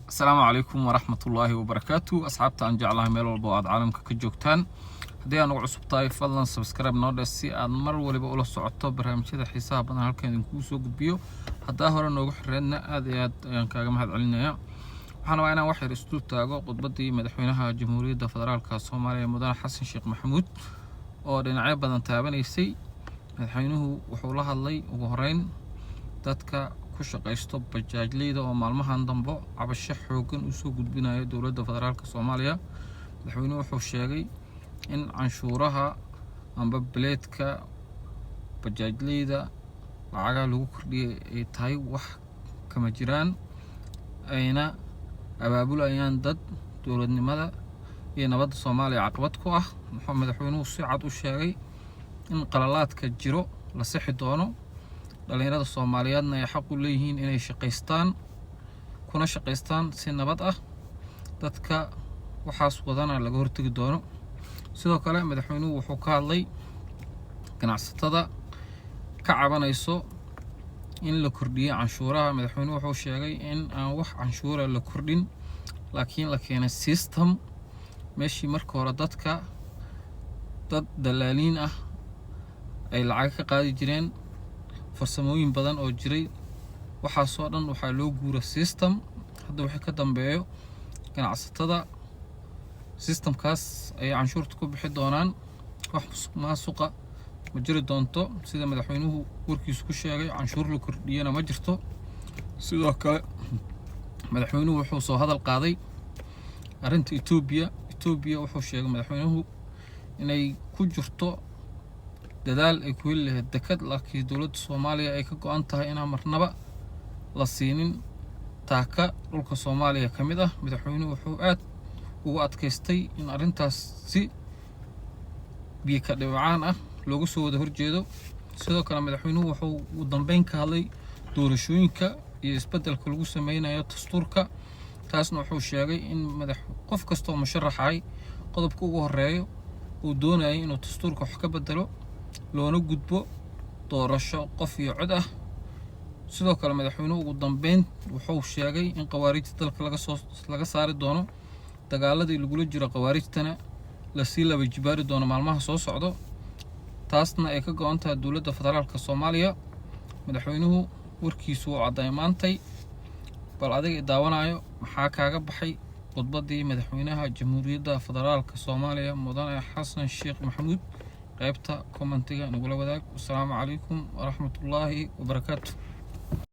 Asalaamu calaykum waraxmatullaahi wabarakaatu. Asxaabta aan jeclahay, meel walba oo aad caalamka ka joogtaan, haddii aan ugu cusub tahay, fadlan subscribe noo dheh si aad mar waliba ula socoto barnaamijyada xiisaha badan halkan idinkuu soo gudbiyo. Haddaa hore noogu xireedna, aad iyo aad ayaan kaaga mahad celinayaa. Waxaan rabaa inaan wax yar isdul taago khudbaddii madaxweynaha Jamhuuriyadda Federaalka Soomaaliya, Mudane Xasan Sheekh Maxamuud, oo dhinacyo badan taabanaysay. Madaxweynuhu wuxuu la hadlay ugu horeyn dadka ku shaqaysto bajaajleyda oo maalmahan dambo cabasho xooggan usoo gudbinayo dowladda Federaalka Soomaaliya. Madaxweynuhu wuxuu sheegay in canshuuraha amba bileedka bajaajleyda lacagaha lagu kordhiyay ay tahay wax kama jiraan, ayna abaabulayaan dad dowladnimada iyo nabadda Soomaaliya caqabad ku ah. Wuxuu madaxweynuhu si cad u sheegay in qalalaadka jiro la sixi doono, dhalinyarada Soomaaliyeedna ay xaq u leeyihiin inay shaqaystaan, kuna shaqaystaan si nabad ah, dadka waxaas wadana laga hortegi doono. Sidoo kale madaxweynuhu wuxuu ka hadlay ganacsatada ka cabanayso in la kordhiyo canshuuraha. Madaxweynuhu wuxuu sheegay in aan wax canshuura la kordhin, laakiin la keenay system meeshii marka hore dadka dad dalaaliin ah ay lacag ka qaadi jireen. Farsamooyin badan oo jiray, waxaasoo dhan waxaa loo guura system. Hadda wixii ka dambeeyo, ganacsatada systemkaas ayay canshuurta ku bixi doonaan. Wax musuq maasuqa ma jiri doonto, sida madaxweynuhu warkiisu ku sheegay. Canshuur la kordhiyana ma jirto. Sidoo kale madaxweynuhu wuxuu soo hadal qaaday arrinta Etoobiya. Etoobiya wuxuu sheegay madaxweynuhu inay ku jirto dadaal ay ku heli lahayd dekad, laakiin dowladda Soomaaliya ay ka go-an tahay inaan marnaba la siinin taaka dhulka Soomaaliya ka mid ah. Madaxweynuhu wuxuu aad ugu adkaystay in arrintaas si biyo ka dhibcaan ah looga soo wada horjeedo. Sidoo kale madaxweynuhu wuxuu ugu dambeyn ka hadlay doorashooyinka iyo isbeddelka lagu sameynayo dastuurka. Taasna wuxuu sheegay in madax qof kastoo musharaxay qodobka ugu horeeyo uu doonayay inuu dastuurka wax ka bedelo, loona gudbo doorasho qof iyo cod ah. Sidoo kale madaxweynuhu ugu dambeyn wuxuu sheegay in khawaarijta dalka laga saari doono, dagaaladii lagula jiro khawaarijtana lasii laba jibaari doono maalmaha soo socdo, taasna ay ka go-an tahay dowladda Federaalka Soomaaliya. Madaxweynuhu warkiisu wuu cadday maantay. Bal adiga i daawanayo, maxaa kaaga baxay khudbaddii madaxweynaha Jamhuuriyadda Federaalka Soomaaliya, Mudane Xasan Sheekh Maxamuud? Qaybta commentiga nagula wadaag. Wasalaamu calaykum waraxmatullaahi wabarakaatu.